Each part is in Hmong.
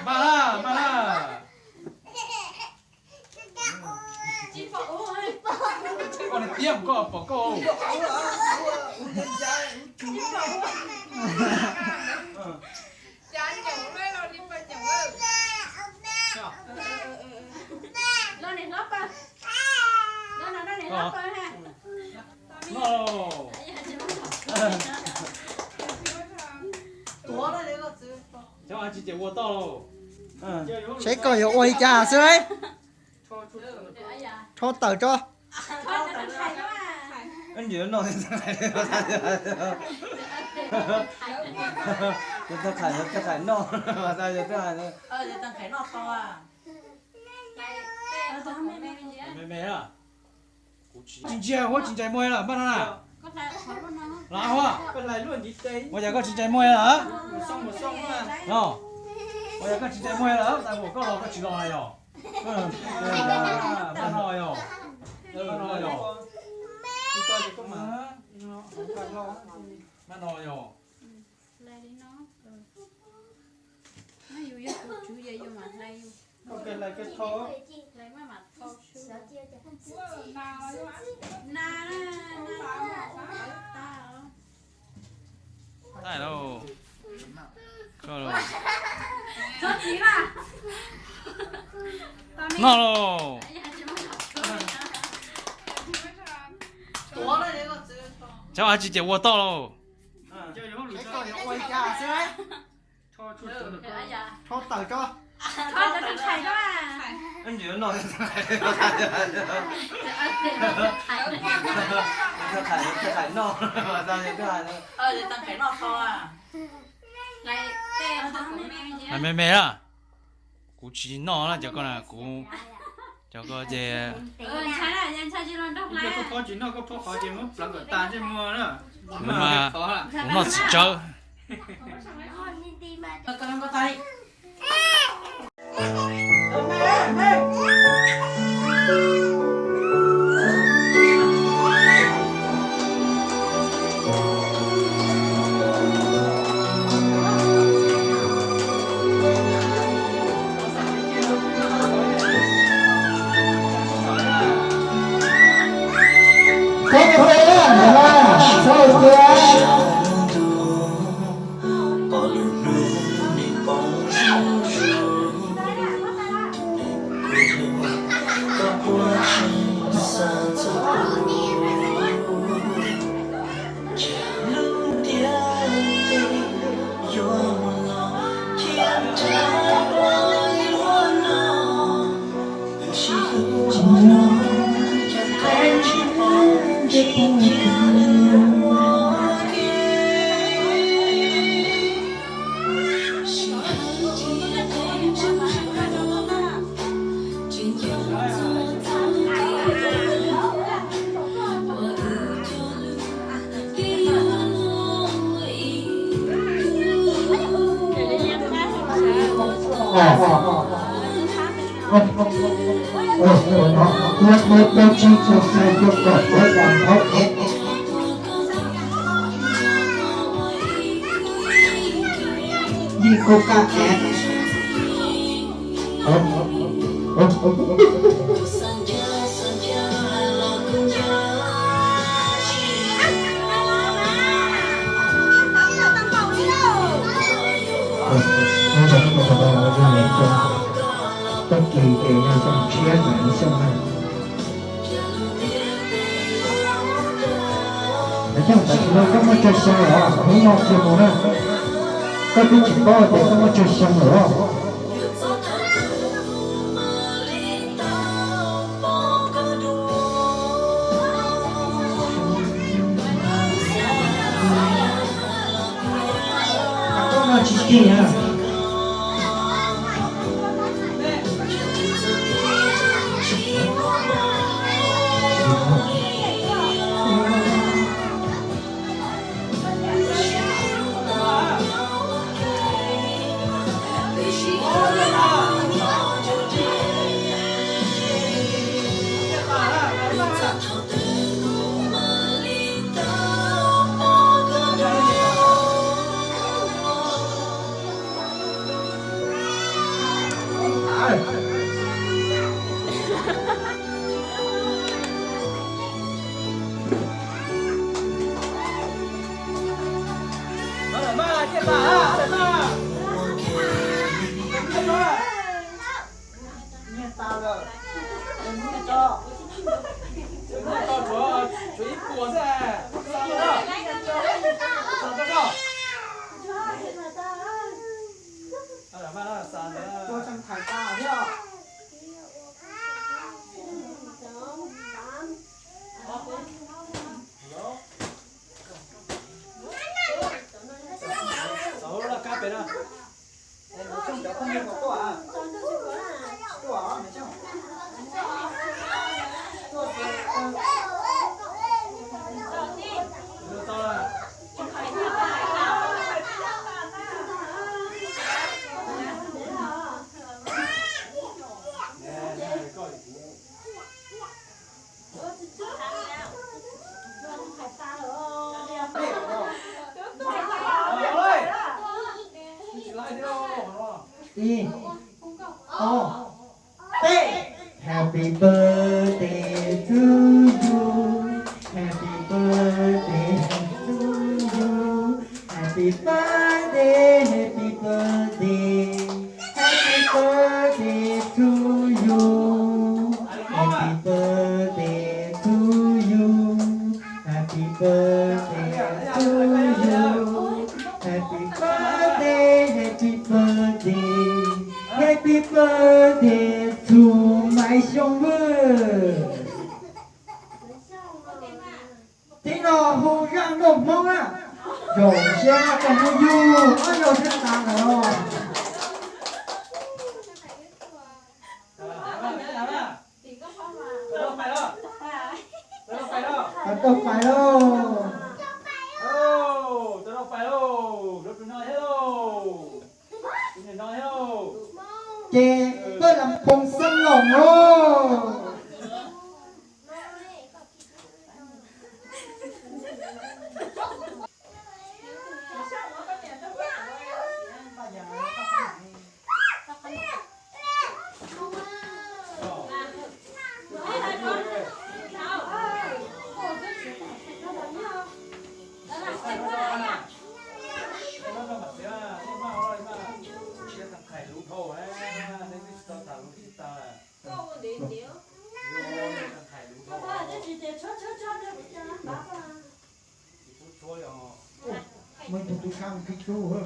Mas lawm, mas lawm. Koj niag tiab, koj pom koj. Noj. Cov tsis ces ua toj lauj. Saib koj yuav ua li cas xwb lauj. Rho tawm tso. Tus Tag Qhais, Tag Qhais noj, Tag Qhais noj. Me me, kuv tsis ntsia, huab tsis ntsais muag lawm, npaj no na. Lav huab, ua cas koj tsis ntsais muag lawm? No, ua cas koj tsis ntsais muag lawm, tas mus koj los koj tsis los na yog? Npaj no yog, npaj no yog, npaj no yog. Tag lauj. Noj lauj. Cov tsis ces ua toj lauj. Rho tawm tso. Tag Qhais noj. Me me na, kuv tsis noj na, cov ko na, kuv, cov ko ces, kuv noj txiv tsawb. Tag kis ces yog xyoo tshiab mas xyoo na. Yog tam sim no koj muaj tsawg xyoo lawm os? Hnub no kiag mus na, koj twb tsis paub tias koj muaj tsawg xyoo lawm os. Koj no tsis kig na. Nyiaj tas lawm, nyiaj tso, nyiaj tso, tshuav ib puas xwb, xa tau, xa tau. Tua tseem thaiv tas thiab. Txaus laj kab pem na. Ib, ob, peb. Happy birthday to you. Happy birthday to you. Happy birthday, happy birthday. Happy birthday to you. Happy birthday to you. Happy birthday to you. Happy birthday, happy birthday. Happy birthday to Maiv Xyooj Vwj. Tib no hu zaj nkauj Hmoob na, zaum siab koj hnub yug ob zaug thiab tas lawm. Tau pais lauj. Ces peb lam phoos xab loos lauj. Muaj ib tug tub sab mus kib tub.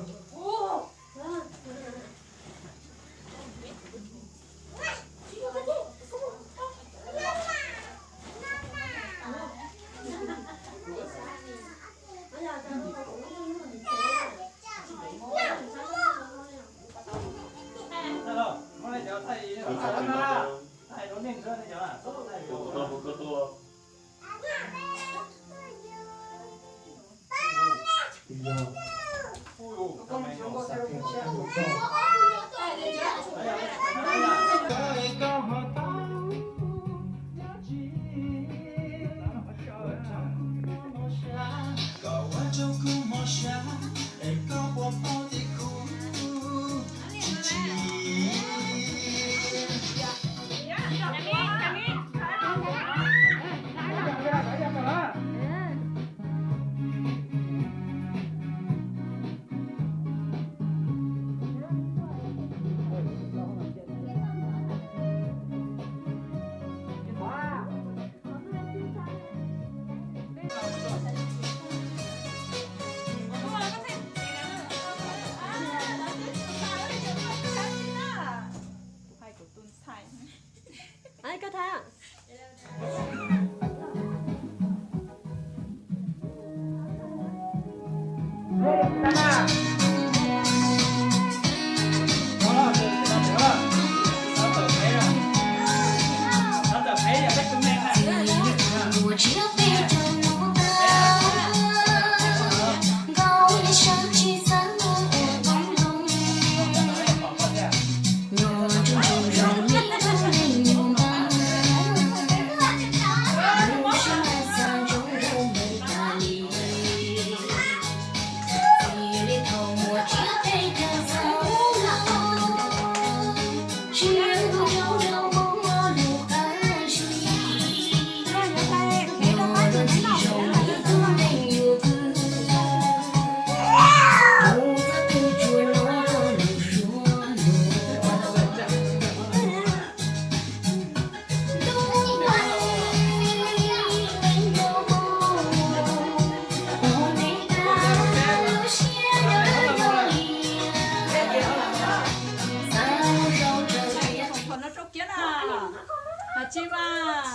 Tsis mas,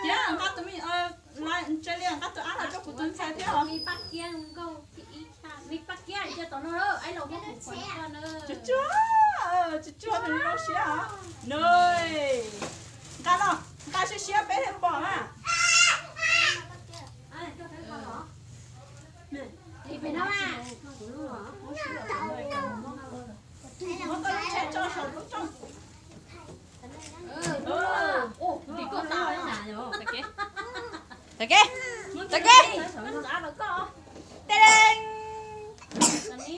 cia nqa tus me, la, ntse li nqa tus ab los rau kuv tus ntxhais thiab os. Tsuag tsuag, tsuag tsuag nws zoo siab os. Nws nqa los, nqa siab siab peb thiaj pom na. Muab koj lub tsheb tso saum lub rooj. Tav kev, tav kev, tav kev.